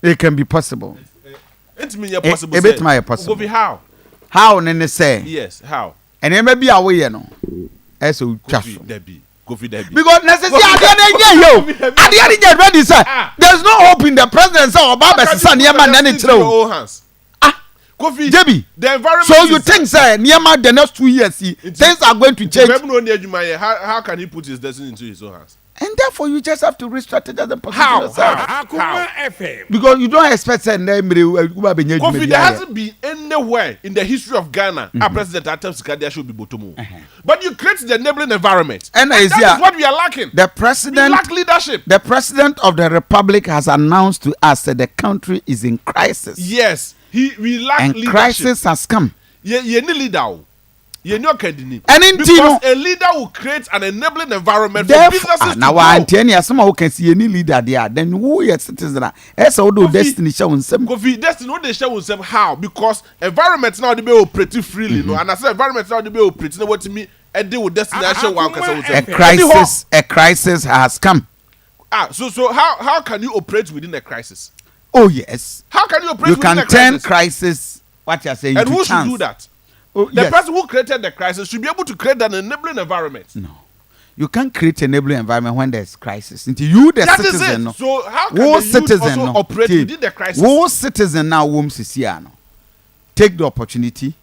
It can be possible. Ntumi nyɛ possible sɛ. Ebetumi ayɛ possible. Kofi, how? How ne sɛ. Yes, how? Nneɛma bi a woyɛ no, ɛsɛ otwa Kofi so. Dabi, Kofi, dabi. Because na sɛ adeɛ no nyɛ yɛ o, adeɛ no nyɛ ready sɛ Ah. there is no hope in the president sɛ ɔba abɛsesa nneɛma na ne kyerɛ o. Hands. Ah. Kofi. Jebi. The environment. So you is- think say nneɛma the next 2 years yi, things are going to change? Bẹ́ẹ̀ni o ní adwuma yẹ, how can he put his destiny into his own hands? And therefore you just have to re-strategize and position How? yourself. How? Akuma How? FM. Because you don't expect say ndɛ mmiri ekuba bɛ nye adwuma Kofi, bi there ayɛ. hasn't been anywhere in the history of Ghana a president attempt sika de ahyɛ obi bɔtɔ mu. But you create the enabling environment. And And is that here- is what we are lacking. The We president lack leadership. The president of the republic has announced to us that the country is in crisis. Yes, he we lack And leadership. crisis has come. Yɛ ni leader o. Yɛ ni ɔkandini. And in Because Tino- a leader will create an enabling environment for Therefore, businesses ah, to na grow. wa ntiɛ ni asɛm a woka si yɛ ni leader deɛ a, then wo yɛ citizen a, ɛsɛ wode wo Kofi- destiny hyɛ wo nsam. Kofi, destiny wo de hyɛ wo nsam how? Because environment na ɔde bɛ operate freely no, and as environment na ɔde bɛ operate na wɔtumi ɛde wo destiny ahyɛ wo ankasa wo A nsam. Ɛni hɔ. crisis, a crisis has come. Ah, so how can you operate within a crisis? Oh yes. How can you operate You within can a turn crisis? crisis, what you are saying, And into who should chance. do that? Oh, The yes. person who created the crisis should be able to create an enabling environment. No, you can't create enabling environment when there's crisis. Nti you the That is citizen it. no. So how can wo the youth citizen also no operate tie, within the crisis? wo citizen na wom sisi ano, take the opportunity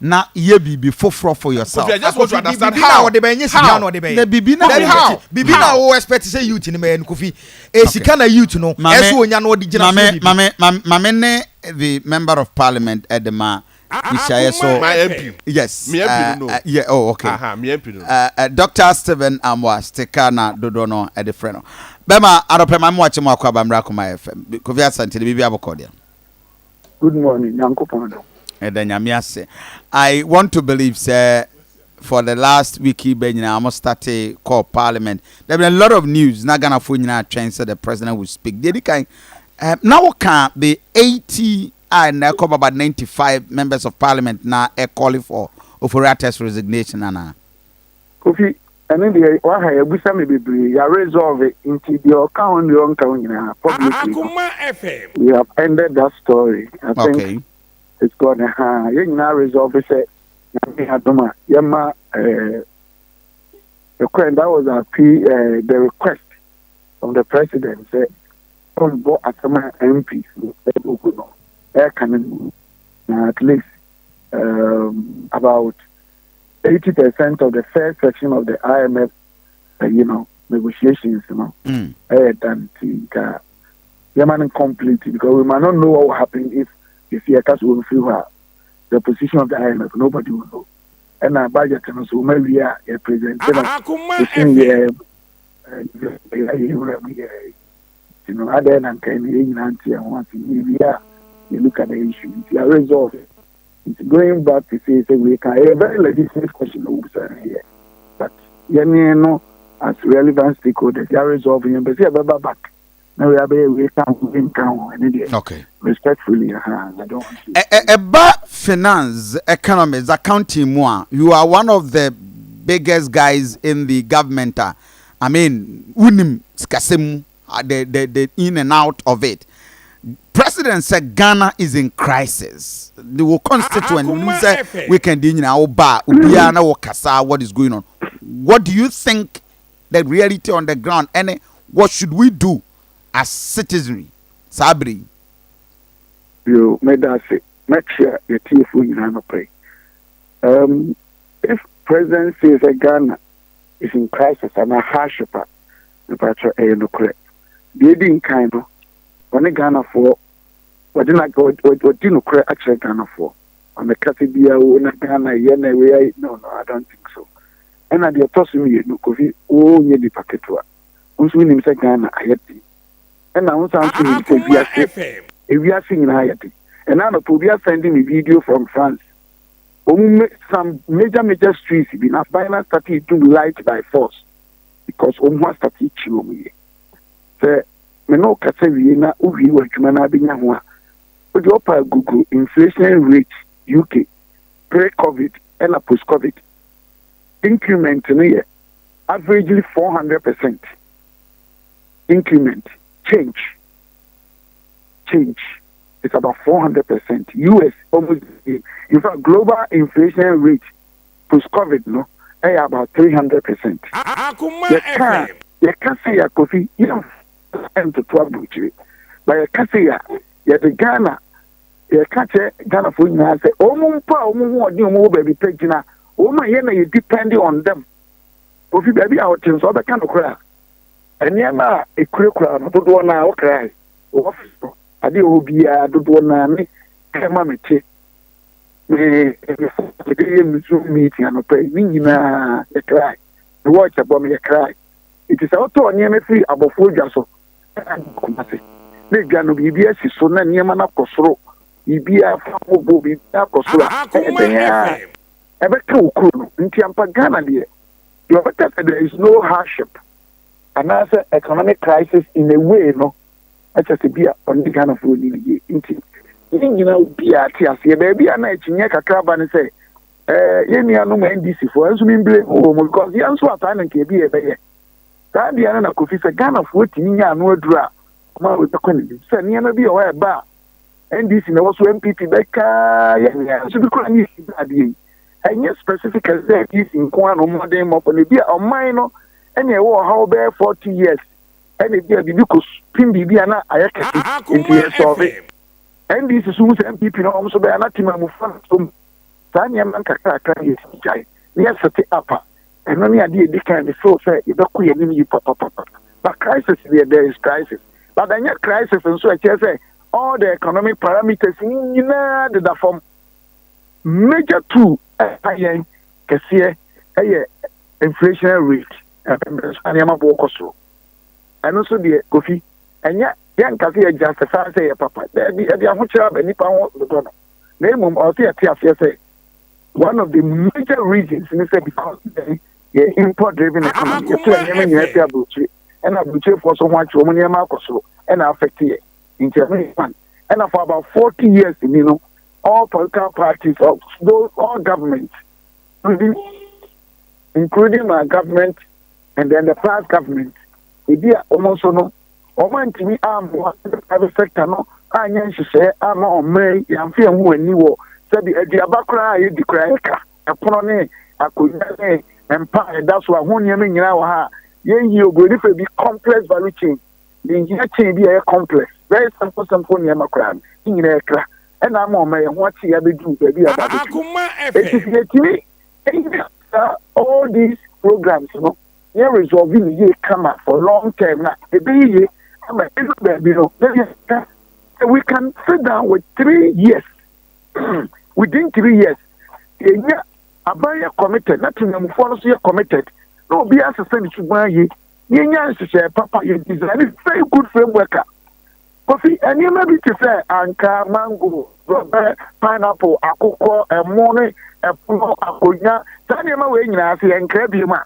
na yɛ biribi foforɔ for yourself. Kofi, I just want to understand Bibi how. na ɔde bɛyɛ nye sika How? na ɔde bɛyɛ. Na bibi na Dabi, How? bibi na How? wo expect sɛ youth ni mɛyɛ no, Kofi, e sika na youth no ɛso onya na ɔde gyina so Mame bibi. mame ne the member of parliament ɛde nhyiaeɛ so. My MP. Yes. Me MP no. Yeah, oh okay. Aha, me MP no. Dr. Stephen Amoah Stika na dodoɔ no ɛde frɛ no. Bɛma adɔpɛ ma mo akye mo akɔ abammerɛ Akoma FM. Kofi Asante de biribi abɔkɔ deɛ. Good morning, Nyankopɔn dɔ. Ɛda Nyame ase. I want to believe sɛ for the last week yi bɛ nyinaa mo start call parliament, there been a lot of news na Ghanafoɔ nyinaa twɛn sɛ the president will speak. Deɛ di kan, na woka the 80 a na ɛkɔ about 95 members of parliament na ɛ calling for Ofori-Atta's resignation ana? Kofi, ɛne deɛ waha yɛbusa me bebree, yɛ resolve, nti deɛ ɔka ho deɛ ɔnka ho nyinaa publicly no, Akuma FM. we have ended that story. I think it's gone. Ha, yɛn nyinaa resolve sɛ Nyame adom a yɛma request, that was our p the request from the president sɛ ɔmbɔ asɛm a MP ɛgu no ɛka no mu na at least about 80% of the first section of the IMF negotiations ɛyɛ done, nti nka yɛma no complete because we might not know what will happen if yɛsi yɛka so wɔmfiri hɔ a, the position of the IMF, nobody will know. Ɛna budget no so wɔma wie a yɛ present no Akuma ɛsin FM. Yɛ yɛ wura mu yɛ nti no adɛn na nka no yɛn nyinaa nte yɛn ho ase yɛwie a yɛ look at the issue, nti yɛ resolve. Nti going back to say sɛ we can, ɛyɛ very legitimate question na wɔbusa no yɛ, but yɛne no as relevant stakeholders yɛ resolve. Yɛn pɛ sɛ yɛbɛba back na wei abɛyɛ wei ka ho, wei nka ho, ɛne deɛ respectfully, I don't want to. Ɛba finance, economics, accounting mu a, you are one of the biggest guys in the government a, I mean, wunim sikasɛm mu, the in and out of it. President said Ghana is in crisis. The wo constituent Akuma nim sɛ FM. weekend yi nyinaa wo ba a, obiara na wo kasa. What is going on? What do you think the reality on the ground, and what should we do as citizenry saa bere yi? Yo, meda ase. Mɛkyia yɛtiefoɔ nyinaa nɔpɛ yi. If president says that Ghana is in crisis and a hardship a, mepakyɛ, ɛyɛ nokorɛ. Deɛ ɛdi nkan no, ɔne Ghanafoɔ wɔde na wɔdi nokorɛ akyerɛ Ghanafoɔ. Ɔmɛkasa biara wo na Ghana yɛ na wei ayɛ, no, I don't think so. Ɛna deɛ ɛtɔ so mmienu, Kofi, wonyɛ nipa ketewa. Wo nso wonim sɛ Ghana ayɛ den. Ɛna wo nsan nso nim sɛ Akuma wiase FM. ewiase nyinaa yɛ den. Ɛna anɔpɔ obi a send me video from France. Wɔn some major major streets bi na aban na start dum light by force because wɔn ho a start kyi wɔn yie. Sɛ me ne kasa wie na wowie wɔ adwuma na abɛnya ho a, wode ɔpa Google inflation rate UK pre-COVID ɛna post-COVID increment no yɛ averagely 400% increment change. change is about 400%. US almost the same. In fact, global inflation rate post COVID no ɛyɛ about 300%. Yɛka yɛka sɛ yɛ, Kofi, yɛn ntoto aburukyire, but yɛka sɛ yɛ yɛde Ghana, yɛka kyerɛ Ghanafoɔ nyinaa sɛ wɔn mpo a wɔn ho ɔden, wɔn wɔ baabi pɛ gyina, wɔn a yɛn na yɛ depend on them. Kofi, baabi a ɔte nso, ɔbɛka no koraa, nneɛma a ekurakura no dodoɔ naa ɔkra yi wɔ ɔfis no, adeɛ wɔ biara dodoɔ naa me kɛma me te me mede yɛ me Zoom meeting anɔpɛ yi ne nyinaa yɛkra me watch ɛbɔ me yɛkra. Nti sɛ wotɔɔ nneɛma firi abɔfoɔ dwa so ɛna Kumase na edwa no biribi asi so na nneɛma no akɔ soro, biribi afa ho, biribi akɔ soro a, ɛyɛ den a ɛbɛka wo kuro no. Nti ampa, Ghana deɛ ɔbɛka sɛ there is no hardship anaasɛ economic crisis in a way no, ɛkyɛ sɛ bi a ɔne Ghanafoɔ ni yie. Nti yɛn nyinaa, obiara te aseɛ. Baabi a na akyinyɛ kakra ba ne sɛ yɛn nuanom NDC foɔ nso mi mbire wɔ mu, because yɛn nso ataa no nka ebi yɛ bɛyɛ saa deɛ no. Na Kofi, sɛ Ghanafoɔ tumi nya ano aduru a, ɔmo a wɔbɛkɔ n'anim sɛ nneɛma bi wɔ hɔ a ɛba a NDC na ɛwɔ so, NPP bɛka yɛn nua nso bi kora ne yɛ adeɛ yi, ɛnyɛ specific sɛ NDC nko ara na ɔmɔden mɔkɔ na ebi a ɔman no ɛna ɛwɔ ɔhaw bɛyɛ 40 years, ɛna ebi a biribi kɔ pim biribi a na ayɛ kɛse, nti yɛ sɔɔbe NDC so hu sɛ NPP na wɔn nso bɛyɛ anatemamufoɔ na so saa nneɛma nkakrakra yɛ si gyae na yɛ set up a, ɛno ne adeɛ edi kan ne feel sɛ yɛbɛkɔ yɛn anim yi papapapa. But crisis deɛ, there is crisis, but ɛnyɛ crisis nso ɛkyerɛ sɛ all the economic parameters nyinaa deda fam. Major two ɛka yɛn kɛseɛ ɛyɛ inflation rate, ɛbɛnbɛn so nneɛma bɔ kɔ soro. Ɛno nso deɛ, Kofi, ɛnyɛ yɛnka sɛ yɛ justify sɛ yɛ papa, daabi, ɛde ahokyerɛ aba nipa ho dodɔ no, na mmom ɔsɛ yɛte aseɛ sɛ one of the major reasons ne sɛ because yɛ import driven economy, yɛto nneɛma nyinaa fi aburokyire, ɛna aburokyirefoɔ so ho akyerɛ wɔn, nneɛma akɔ soro, ɛna affect yɛ. Nti ɛno yɛ one. Ɛna for about 40 years ni no, all political parties, all governments, including my government and then the past government, ebi a wɔn nso no, wɔn antumi ammoa the private sector no anyɛ nhyehyɛɛ ama ɔman yi yɛamfe yɛn ho ani wɔ sɛbi aduaba koraa a yɛdi koraa, yɛka ɛpono ne akonnwa ne mpa a ɛda so a ho nneɛma nyinaa wɔ ha a yɛnyi oburoni fɛ bi complex value chain, yɛnhia chain bi a ɛyɛ complex, very simple simple nneɛma koraa no ne nyinaa ɛkra, ɛna ama ɔma yɛn ho akye yɛ abɛduru baabi a aba abɛduru. Eti sɛ yɛtumi ɛnya saa all these programs no, yɛn resolve ne yie kama for long term na ɛbɛyɛ yie ama ɛdu baabi no na yɛ we can sit down with 3 years, within 3 years yɛnya aban yɛ committed na temamufoɔ no nso yɛ committed na obi asesa ne suban yie, yɛnya nhyehyɛ papa, yɛ design very good framework a, Kofi, nneɛma bi te sɛ anka, mango, rɔbɛ, pineapple, akokɔ, ɛmo ne ɛpono, akonnwa, saa nneɛma wei nyinaa sɛ yɛnkra bi mu a,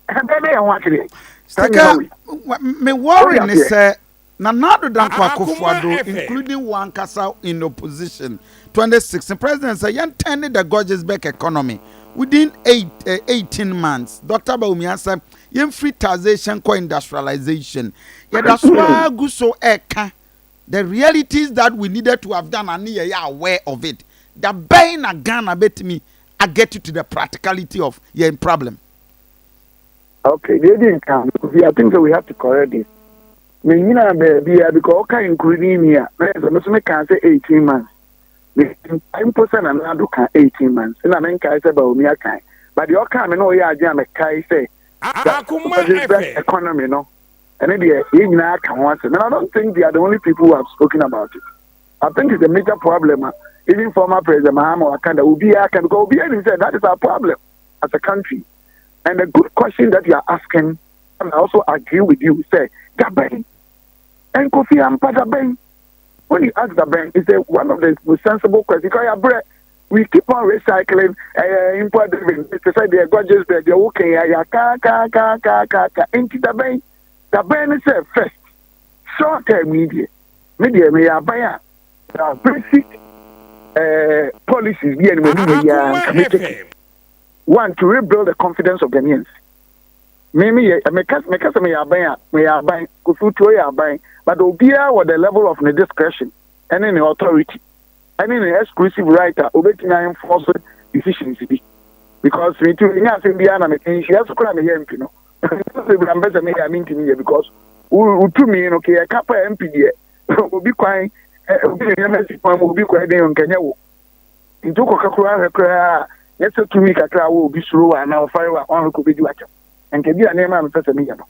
ɛbɛn ne yɛn ho akyerɛ saa Sika nneɛma wei. Me worry Woyɛ ne aseɛ. sɛ Nana Addo Dankwa Akufo-Addo, including one kasa in opposition, 2016 president sɛ yɛn turn the Guggisberg economy within 18 months. Dr. Bawumia sɛ yɛn free taxation kɔ industrialization. Yɛda so ara gu so ɛka the realities that we needed to have done and yɛ aware of it. Da bɛn na Ghana bɛtumi a get to the practicality of yɛn problem? Okay, deɛ di nka, Kofi, I think that we have to correct this. Me nyina baabi a because ɔka including me a, na yɛ sɛ me nso meka sɛ 18 months. Menkae mpo sɛ Nana Addo ka 18 months, ɛna menkae sɛ Bawumia kan, but deɛ ɔka me na ɔyɛ adwene a mekae sɛ that economy no, ɛne deɛ yɛn nyinaa ka ho asɛm, and I don't think they are the only people who have spoken about it. I think it's a major problem a even former President Mahama waka da obiara ka, because obiara nim sɛ that is our problem as a country. And the good question that you are asking, and I also agree with you, say dabɛn nkofi ampa dabɛn. When you ask dabɛn, it's a, one of the most sensible questions, because yabrɛ, we keep on recycling import driven te sɛ deɛ Guggisberg deɛ woka yɛ yɛ ka ka ka ka ka ka. Nti dabɛn, dabɛn ne sɛ first short term yi deɛ, me deɛ meyɛ aban a, there are basic policies bi a anim anim yi a nka me take one to rebuild the confidence of Ghanaians. Me yɛ meka sɛ meyɛ aban a, meyɛ aban, Kofi Tuo yɛ aban, but obiara wɔ the level of ne discretion. Ɛne ne authority ɛne ne exclusive right a obetumi enforce decisions bi, because me too, nyɛ asɛm biara na mete nhyia so koraa meyɛ MP no bebree a mpɛ sɛ meyɛ a mentumi yɛ, because wotumi no kɛ yɛka pa MP deɛ, obi kwan, obi ne nneɛma si kwan mu, obi kwan den nkɛnyɛ wo. Nti wokɔka koraa hwɛ koraa a, nyɛ sɛ tumi kakra a wɔ obi suro wɔ anaa ɔfare wɔ a ɔnhwɛ kɔ obɛdi wakyɛm nka bi a nneɛma a mepɛ sɛ meyɛ no.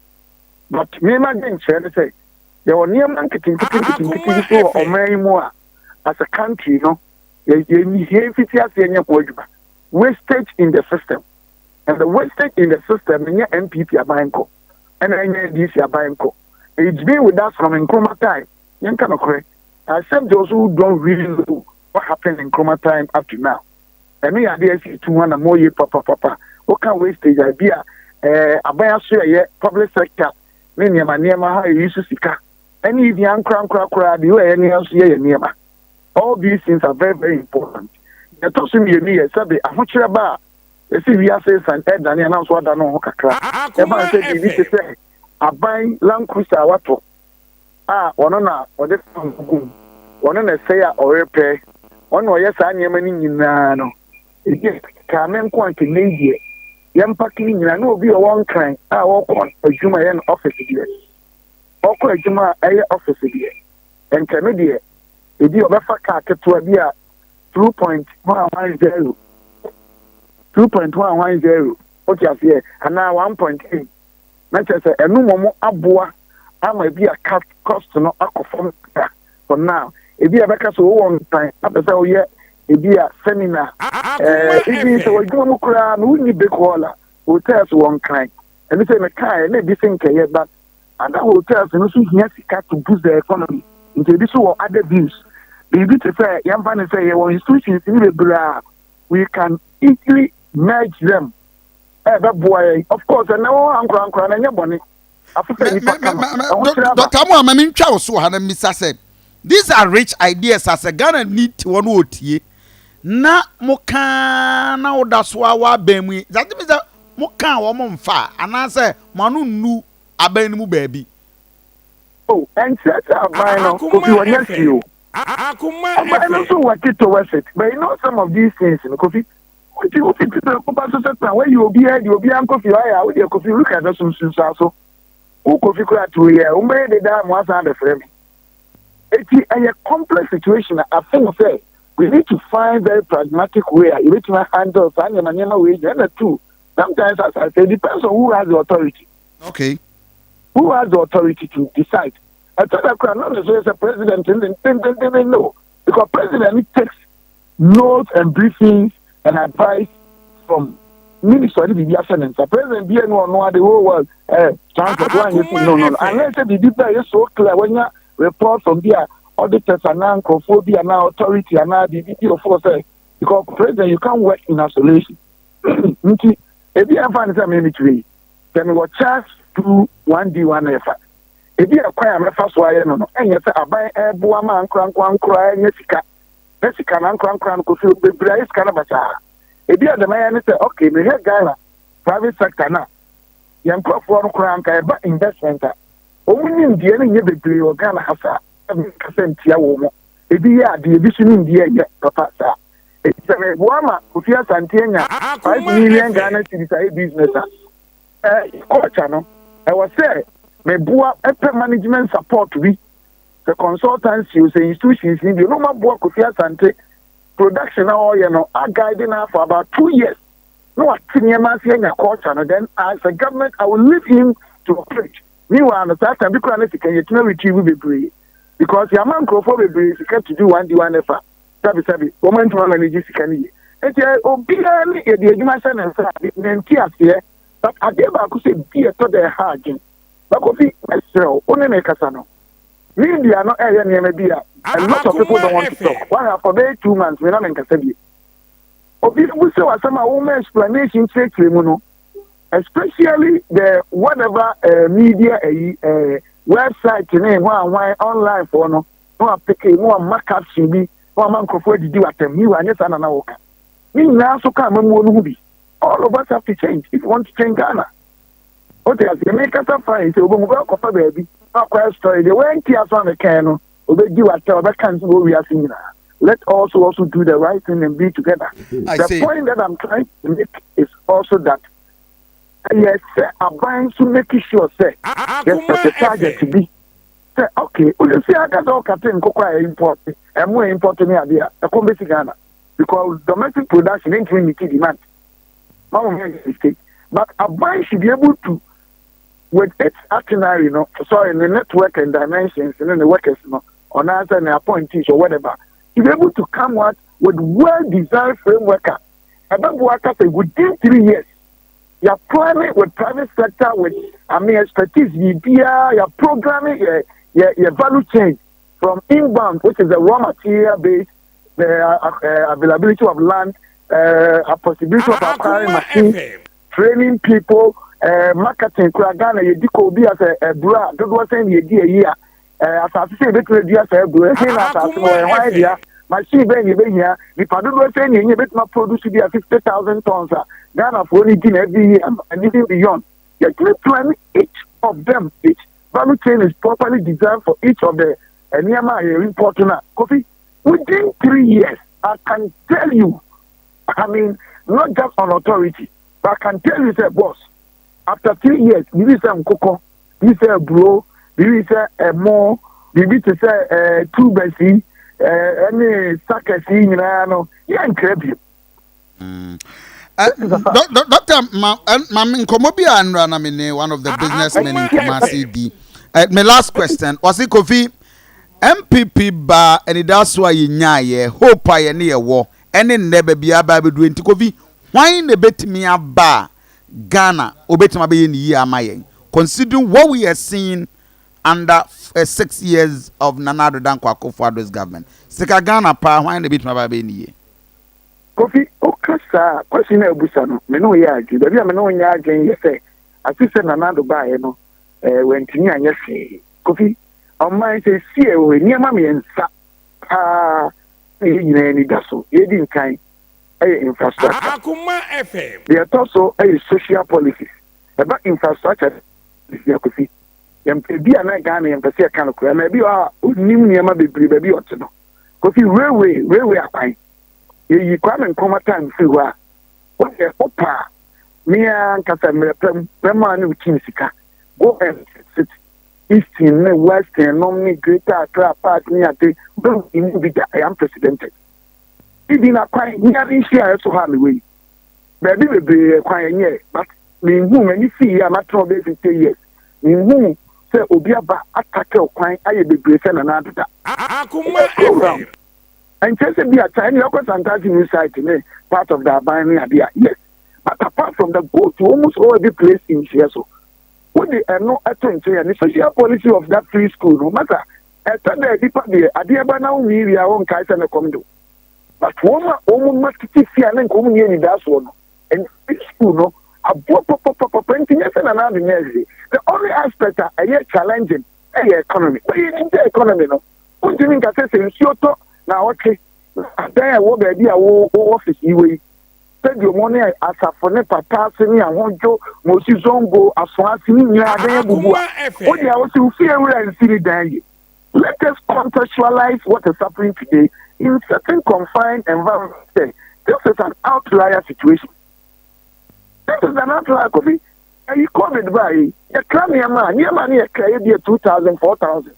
But nneɛma de nkyerɛ ne sɛ yɛwɔ nneɛma nketenkete nketenkete bi so wɔ ɔman yi mu a, as a country no, yɛn fiti aseɛ nyɛ ho adwuma. Wastage in the system, and the wastage in the system nyɛ NPP aban kɔ ɛna ɛnyɛ NDC aban kɔ. It's been with us from Nkrumah time. Yɛnka nokorɛ, except those who don't really know what happened in Nkrumah time up to now. Ɛno yɛ adeɛ ɛsi tu ho na mo yɛ papapapa. Woka wastage a, bi a aban aso yɛ public sector ne nneɛma nneɛma ha eyi so sika ɛne ibi ankorankora koraa de yɛ nneɛma nso yɛ nneɛma. All these things are very, very important. Ɛtɔ so mmienu yɛ sɛbi ahokyerɛ ba a esi wiase san ɛdane anam so ada no ho kakra. Ɛba sɛ biribi te sɛ aban Land Cruiser a watɔ a ɔno na ɔde fam gum, ɔno na ɛsɛe a ɔrepɛ, ɔno na ɔyɛ saa nneɛma no nyinaa no, ebi kaame nko a nkene deɛ yɛmpake no nyinaa na obi a ɔwɔ Nkran a ɔkɔ adwuma yɛ no office deɛ, ɔkɔ adwuma a ɛyɛ office deɛ, nkɛno deɛ ebi ɔbɛfa kaa ketewa bi a 2.110, 2.110, wote aseɛ, anaa 1.8, na kyerɛ sɛ ɛno mmom aboa ama ebi a cost no akɔ fam kakra. For now, ebi a bɛka sɛ wowɔ Nkran apɛ sɛ woyɛ ebi a seminar, ebi sɛ w'adwuma mu koraa no wonni big hall a, hotels wɔ Nkran. Ɛno sɛ mekaa na ebi sɛ nkɛyɛ, but other hotels no nso hia sika to boost the economy. Nti ebi so wɔ other views. Biribi te sɛ yɛmfa ne sɛ yɛwɔ institutions ne bebree a we can easily merge them, ɛbɛboa yɛn. Of course, ɛnɛ wɔn ankorankora na ɛnyɛ bɔne afofɛ nipa kama ɛho kyerɛ aba. Dr. Mo ama mi ntwa wo so wɔ ha na mmisa sɛ these are rich ideas as a Ghana ni te hɔ no otie na mo kaa na woda so a wabɛn mu yi zati mi sɛ mo kaa wɔn mfa anaasɛ mo ano nnu abɛn no mu baabi. O, ɛnkyerɛ sɛ aban no, Kofi, wɔnyɛ hwee o. Aban no nso work towards it, but you know some of these things no, Kofi, nti wofi ti sɛ koba so sɛ tan wayi obiara di obiara nkɔ fie ɔyɛ a wodeɛ, Kofi, look at the sunsunsun so wo Kofi kora to yɛ wɔn deda mo asan abɛfrɛ mi. Eti ɛyɛ complex situation. I think sɛ we need to find very pragmatic way a yɛbɛtumi handle saa nneɛma nneɛma wei gyina. Ɛna two, sometimes, as I say, it depends on who has the authority. Who has the authority to decide. Ɛtɔ da kora not necessarily sɛ president ndendendenden no, because president takes notes and briefings and advice from minister ne biribi ahyɛ ne nsa. President bie no ɔno the whole world transport one yɛ si no, unless sɛ biribi bɛɛ yɛ so clear, wɔnya report from bi a auditors anaa nkurɔfoɔ bi anaa authority anaa biribi bi ɔfo sɛ, because president, you can't work in isolation. Nti ebi ɛnfa ne sɛ mɛmi tiri yi sɛ mewɔ charge to one D one ɛfa ebi ɛkwan a mɛfa so ayɛ no, ɛnyɛ sɛ aban ɛboa ma ankorankora ɛnyɛ sika na sika na ankorankora no kofi bebree ayɛ sika no basaa. Ebi a dɛm ayɛ ne sɛ, okay, mehwɛ Ghana private sector na yɛn nkurɔfoɔ no koraa nka ɛba investment a, wɔn nimdeɛ no nyɛ bebree wɔ Ghana ha saa. Kasa ntia wɔn mu, ebi yɛ adeɛ, ebi so nimdeɛ nyɛ papa saa. Eti sɛ meboa ma Kofi Asante anya 5 million Ghana cedis ayɛ business a, culture no ɛwɔ sɛ meboa ɛpɛ management support bi sɛ consultancy o, sɛ institutions ni bi no ma boa Kofi Asante production a ɔyɛ no, aguide na for about 2 years na wate nneɛma ase anya culture no. Then as a government, I will leave him to operate. Meanwhile no, saa time bi koraa ne sika yɛtumi retrieve bebree, because yɛama nkurɔfoɔ bebree sika to do one D one F a, sabisabi, wɔn ntoma manage sika no yie. Nti obiara ne yɛde adwuma hyɛ ne nsa ne nti aseɛ. But adeɛ baako sɛ bi ɛtɔ dɛ ɛha adwen bakofi, mɛsrɛ wo ne me kasa no, media no ɛyɛ nneɛma bi a a lot of people don't want to talk. One for bɛyɛ 2 months me na me nkasa bie. Obi bu sɛ wasɛm a wɔn explanation kyerɛkyerɛ mu no, especially the whatever media ɛyi website ne hwan hwan online foɔ no, na wapeke na wama caption bi na wama nkurɔfoɔ adidi watam mi wa anyɛ saa na na wɔka ne nyinaa nso ka amamuo no ho bi. All of us have to change if you want to change Ghana. O te aseɛ, me kasa fine sɛ obi mu bɛ kɔfa baabi na akɔyɛ story deɛ wɔnti aso a mekɛn no. Obedi wata, ɔbɛka nso wɔ wiase nyinaa. Let us also do the right thing and be together. I The see. point that I'm trying to make is also that ɛyɛ sɛ aban nso make sure sɛ yɛ set target bi sɛ, okay, o si akasa ɔkate nkokɔ a import, ɛmo a import ne adeɛ a ɛkɔm bɛsi Ghana, because domestic production ntumi meet demand. Mamu mi mistake, but aban should be able to, with its itinerary no, sorry, the network and dimensions and the workers no, or and the appointees or whatever, to be able to come out with well designed framework a ɛbɛboa kasa within 3 years you're planning with private sector, with, I mean, expertise biribiara, you're programming your value chain from inbound, which is the raw material base, the availability of land, a possibility of acquiring machines, training people, marketing. Kura Ghana yɛdi kɔ obi asɛ ɛburo a dodoɔ sɛn na yɛdi ayi a asase sɛ yɛbɛtumi adua saa aburo, ɛhe na asase no wɔyɛ, hwan dea, machine bɛn na yɛbɛhia, nipa dodoɔ sɛn na yɛnyɛ yɛbɛtumi produce bi a 50,000 tons a Ghanafoɔ no di na every year and even beyond. Yɛtumi plan each of them. Each value chain is properly designed for each of the nneɛma a yɛ import na, Kofi, within 3 years, I can tell you, I mean, not just on authority, but I can tell you say, boss, after 3 years, biribi sɛ nkokɔ, biribi sɛ aburo, biribi sɛ ɛmo, biribi te sɛ tubers yi ɛne suckers yi nyinaa no, yɛnkra bio. Doctor, ma nkɔmɔ bi a nnura na me ne one of the businessmen in Kumasi di. My last question, ɔsi, Kofi, NPP ba, anidaso a yɛnyaayɛ, hope a yɛne yɛwɔ ɛne nnɛ baabi aba abɛduru, nti Kofi, hwan na ebetumi aba a Ghana obetumi abɛyɛ ne yie ama yɛn, considering what we are seeing under 6 years of Nana Addo Dankwa Akufo-Addo's government? Sika Ghana paa, hwan na ebetumi aba abɛyɛ ne yie? Kofi, woka saa question na abusa no, me ne wo yɛ adwene. Baabi a me ne wo nyɛ adwene yɛ sɛ ase sɛ Nana Addo baeɛ no, wantumi anyɛ hwee. Kofi, ɔman sɛ si ɛwɔ nneɛma mmiɛnsa paa na yɛn nyinaa ani da so. Yɛdi nkan ɛyɛ infrastructure. Akuma FM. Deɛ ɛtɔ so ɛyɛ social policies. Ɛba infrastructure yɛ, Kofi, yɛmpɛ bi a na Ghana yɛmpɛ sɛ yɛka no koraa na ebi wɔ hɔ a onim nneɛma bebree baabi a ɔte no. Kofi, railway akwan, yɛyi Kwame Nkrumah time firi hɔ a, woyɛ wopa a, mea nkasa mmerɛ pɛm bɛma ne wokyim sika, go and sit eastern ne western nom ne Greater Accra Park ne ade bɛwu mu bi da. Ɛyɛ unprecedented. Ibi na kwan nyia ne nhyia a ɛso hɔ a mewɔ yi, baabi bebree kwan ɛnyɛ, but menhu m'ani fii a matena bɛyɛ 50 years, menhu sɛ obi aba atackle kwan ayɛ bebree sɛ Nana Addo da. Akuma Program. FM. Nkyɛn sɛ bi ata ɛne ɔkɔ Santasi new site ne part of the aban ne ade a, yes, but apart from the, go to almost all every place in hyia so wode ɛno ɛto nkyɛn a, ne social policy of that free school no masa ɛtɔ dɛ nipa deɛ adeɛ ba na wɔn wie a, wɔnkae sɛ ne kɔm do, but wɔn a wɔn ma tete fie a ne nka wɔn nyɛ anidasoɔ no, ɛn free school no aboɔ pɔpɔpɔpɔ. Nti nyɛ sɛ Nana Addo nyɛ hwee. The only aspect a ɛyɛ challenging ɛyɛ economy. Wɔyɛ ni sɛ economy no, wontumi nka sɛ nsuo tɔ na ɔtwe adan a ɛwɔ baabi a wo office yi wɔ yi, stadium ne asafo ne pataase ne Ahodwo, Mosi, Zongo, Asoase ne nyinaa adan abubu a, Akuma FM. wode a wosi wo fie wura nsi ne dan yie. Let us contextualize what is happening today in certain confined environment. This is an outlier situation. This is an outlier. Kofi, ɛyi COVID baa yi, yɛkra nneɛma a ne yɛkra yɛ bi yɛ 2,000, 4,000,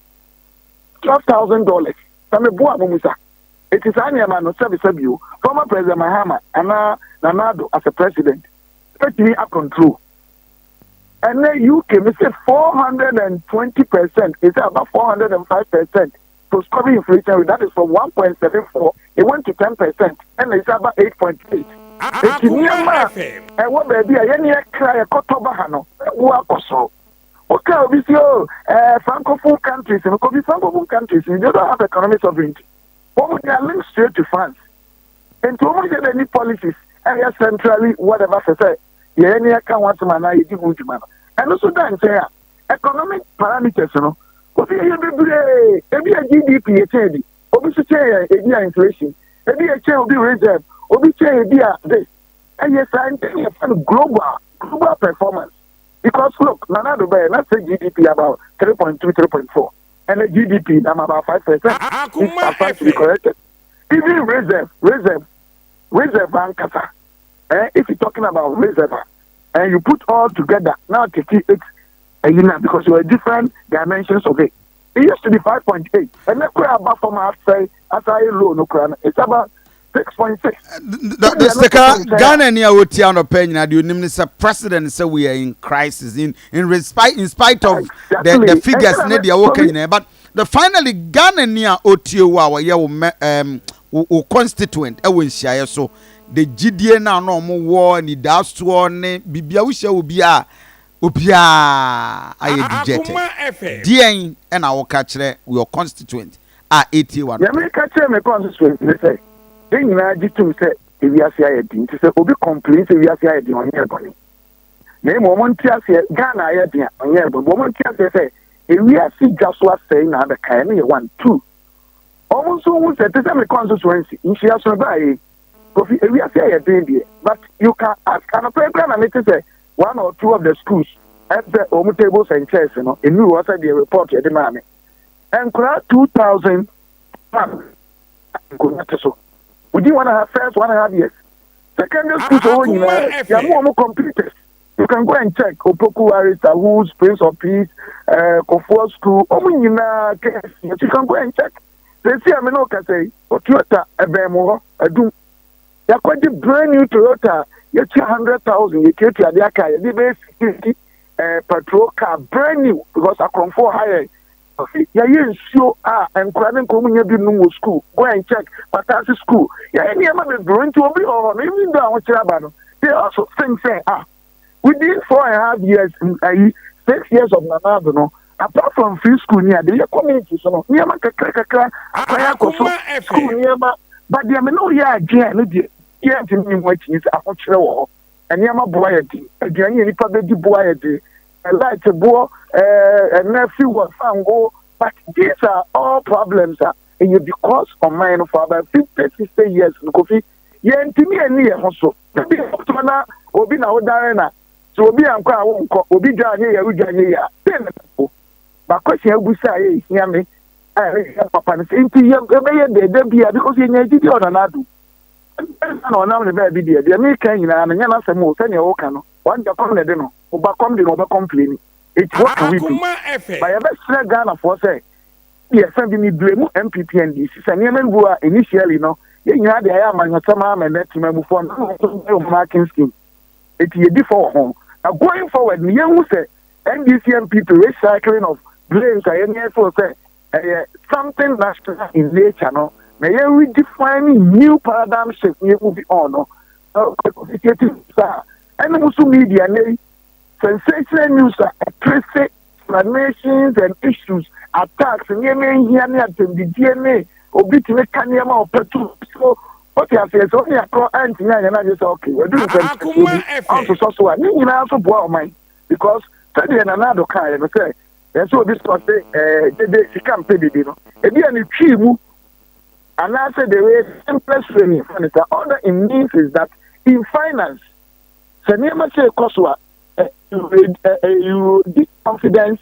$12,000. Sɛ meboa mo mu sa eti saa nneɛma no, sɛbisɛbi o, former President Mahama anaa Nana Addo as a president etumi acontrol. Ɛnɛ UK mi sɛ 420%, is about 405% post COVID inflation rate. That is from 1.74, it went to 10%, ɛna it's about 8.8. Eti Akuma nneɛma a FM. ɛwɔ baabi a yɛne yɛkra yɛkɔtɔ ba ha no, ɛwo akɔ soro. Woka obi si o, francophone countries no, kobi, francophone countries no, they don't have economic sovereignty. Wɔn, they are linked straight to France, nti wɔn yɛ any policies ɛyɛ centrally whatever sɛ yɛyɛ ne yɛka ho asɛm anaa yɛdi ho dwuma no. Ɛno nso da nkyɛn a, economic parameters no, kofi, yɛyɛ bebree. Ebi yɛ GDP, yɛ kyɛn bi, obi nso kyɛn yɛ, ebi yɛ inflation, ebi yɛ kyɛn obi reserve, obi kyɛn ebi a this ɛyɛ saa. Nti yɛ no global performance, because look, Nana Addo bɛyɛ na sɛ GDP about 3.2, 3.4. Ɛnɛ GDP nam about 5%. If Akuma I stand to be FM. corrected, even reserve ankasa, if you talking about reserve ah, and you put all together now, take it na because you are different dimensions of it. It used to be 5.8, ɛnɛ kura aba fam asɛe asɛe low no kura no, it's about 6.6. The sika Ghana ni a wotia anɔpɛ nyinaa deɛ onim ne sɛ President sɛ we are in crisis in spite of the figures ne deɛ wɔka nyinaa, but the finally Ghana ni a otie wo a wɔyɛ wo mɛ wo constituent ɛwɔ nhyiaeɛ so, the gyidie na na ɔmo wɔ nidaasoɔ ne bibia wohyia obi a obiara ayɛ dejected. Akuma FM. Deɛn ɛna wɔka kyerɛ your constituent a etie wa no? Yàmi ka kyerɛ mi constituent ne sɛ yɛn nyinaa gye tum sɛ ewiase ayɛ den, nti sɛ obi complain sɛ ewiase ayɛ den, ɔnyɛ bɔne, na emu wɔn nte aseɛ Ghana ayɛ den a, ɔnyɛ bɔne. Wɔn nte aseɛ sɛ ewiase dwa so asɛe na abɛka. Ɛno yɛ one. Two, wɔn nso hu sɛ te sɛ mi constituency nhyia so baa yi, Kofi, ewiase ayɛ den deɛ, but you can ask anɔpɛ ekura na mi te sɛ one or two of the schools ɛsɛ wɔn tables and chairs no enu wɔ sɛ deɛ report yɛ de maa mi, nkora 2,000 one nkonnwa te so within one and a half, first 1.5 years. Secondary school so wɔn nyinaa yàmú wɔn computers. You can go and check Opoku Arista Woods, Prince of Peace, Kofoɔ School, wɔn nyinaa kɛse. You can go and check. Sèse àmì náà kasa yi o, Toyota ɛbɛn mu hɔ ɛdum yakɔgye brand new Toyota, yɛtua 100,000, yɛtuatua adeɛ aka, yɛde bɛyɛ security patrol car, brand new, because akorɔmfoɔ ha yɛ. Yɛyɛ nsuo a nkora ne nkɔm nya bi num wɔ school. Go and check Patasi School. Yɛyɛ nneɛma bebree, nti obi wɔ hɔ no, even though ahokyere aba no, they also think say, ah, within 4.5 years, ayi 6 years of Nana Addo no, apart from free school ni ade yɛ community so no, nneɛma kakra kakra akwan akɔ so, school nneɛma, but deɛ me ne wo yɛ adwene a no deɛ yɛ ntumi ne ho akyi sɛ ahokyerɛ wɔ hɔ, nneɛma boa yɛ den, aduane yɛ nipa bɛdi boa yɛ den, light boɔ ɛɛ ɛnɛ fi wɔ fango, but these are all problems a ɛyɛ because ɔman no for about 50, 60 years no, Kofi, yɛntumi ani yɛn ho so. Ebi ɔtɔ na obi na ɔdare na sɛ obi ankɔ a wonkɔ, obi dwa anyɛ yɛ, wodwa anyɛ yɛ a den na po baako hyɛn agu sɛ a yɛ ehia me a ɛyɛ papa no sɛ nti yɛ ɛbɛyɛ dɛɛdɛ bia because yɛnya gyidi ɔnana ado ɛna ɔnam ne baabi deɛ meka nyinaa no nyɛ n'asɛm o. Sɛnea wɔka no, wɔn deɛ kɔm na ɛde no ɔba kɔm de no ɔbɛ complain. Eti what can we do? Ba yɛbɛsrɛ Ghanafoɔ sɛ yɛ fɛn bi mi blame NPP, NDC sɛ nneɛma bi a initially no yɛn nyinaa de ayɛ amanyɔsɛm ama ɛnɛ temamufoɔ no na wɔn marking scheme, eti yɛdi fɔ wɔ ho. Na going forward no, yɛn hu sɛ NDC, NPP recycling of blames a yɛn yɛn feel sɛ ɛyɛ something national in nature no, na yɛn redefine new paradigm shift yɛn move on no. Ɛɛ saa ɛne mo so media ne sensational news a ɛtrace explanations and issues, attacks, nneɛma ehia ne atɛmdidie ne obi tumi ka nneɛma a ɔpɛ to so wote aseɛ sɛ ɔne akorɔ antumi anyɛ no agye sɛ okay wadu nsɛm bi ɔnsosɔ so a ne nyinaa nso boa ɔman, because sɛdeɛ Nana Addo kaeɛ no sɛ ɛsɛ obi sɔ sɛ dede sika mpɛ dede no, ebi a ne twii mu anaasɛ the way simplest way fa ne sɛ, all that it means is that in finance, sɛ nneɛma sɛ ɛkɔ so a, erode confidence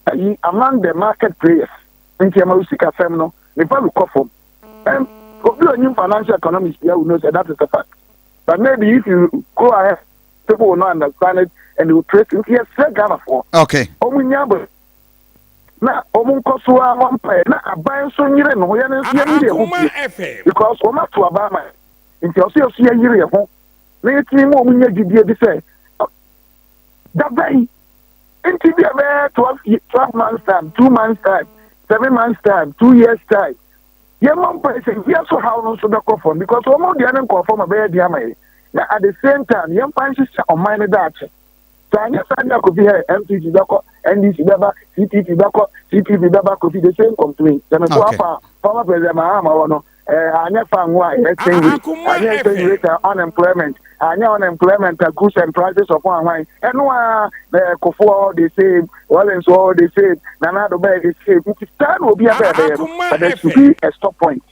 ayi among the market players, nti ɛma o sika fam no ne value kɔ fam. And obi onim financial economics here will know say that is a fact, but maybe if you go ahead, people will not understand it and they will trace. Nti yɛsrɛ Ghanafoɔ ɔmo nya abɔ na ɔmo nkɔ so a wɔn mpaeɛ na aban nso nyere ne ho, yɛn nso yɛn nyere yɛn ho pie, because wɔn ato aba ama nti ɔso yɛ so yɛyere yɛn ho na yɛtumi mu ɔmo nya gyidie bi sɛ daba yi nti bi a bɛyɛ 12 months time, 2 months time, 7 months time, 2 years time, yɛn mɔ mpa sɛ wia so haw no nso bɛkɔ fam, because wɔn deɛ ne nkɔ fam a bɛyɛ deɛ ama yɛ, na at the same time yɛn mfa nhyehyɛ ɔman no daakye. Sɛ anyɛ saa de akɔfi hɛ, NPP bɛkɔ, NDC bɛba, CPP bɛkɔ, CPP bɛba, Kofi, the same complaint. Sɛmɛ so afa former President Mahama wɔ no, anyɛ fa ngo a exchange rate, anyɛ exchange rate a unemployment, anyɛ unemployment a goods and prices of one wine. Ɛno a Kufuor the same, Rawlings all the same, Nana Addo bɛyɛ the same. Nti saa na obi abɛyɛ bɛyɛ no, but there should be a stop point.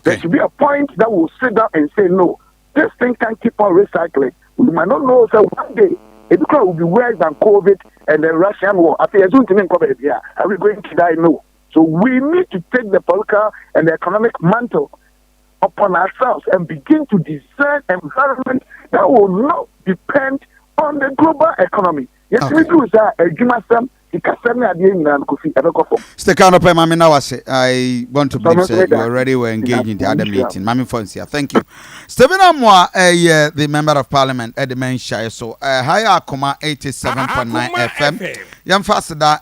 There should be a point that will sit down and say, no, this thing can't keep on recycling. We might not know say one day ebi kora will be worse than COVID and the Russian war. Afei yɛn nso ntumi nkɔ baabi a, are we going to die? No. So we need to take the political and the economic mantle upon ourselves and begin to design environment that will not depend on the global economy. Yɛtumi duru saa adwumasɛm, sikasɛm ne adeɛ nyinaa no, Kofi, ɛbɛkɔ fam. Stekano pɛ mami na wase. I want to believe sɛ you already were engaged in the other meeting. Mami Fonsia, thank you. Stephen Amoah, the member of parliament at the Menshire. So, hi Akoma 87.9 FM. Yɛmfa aseda.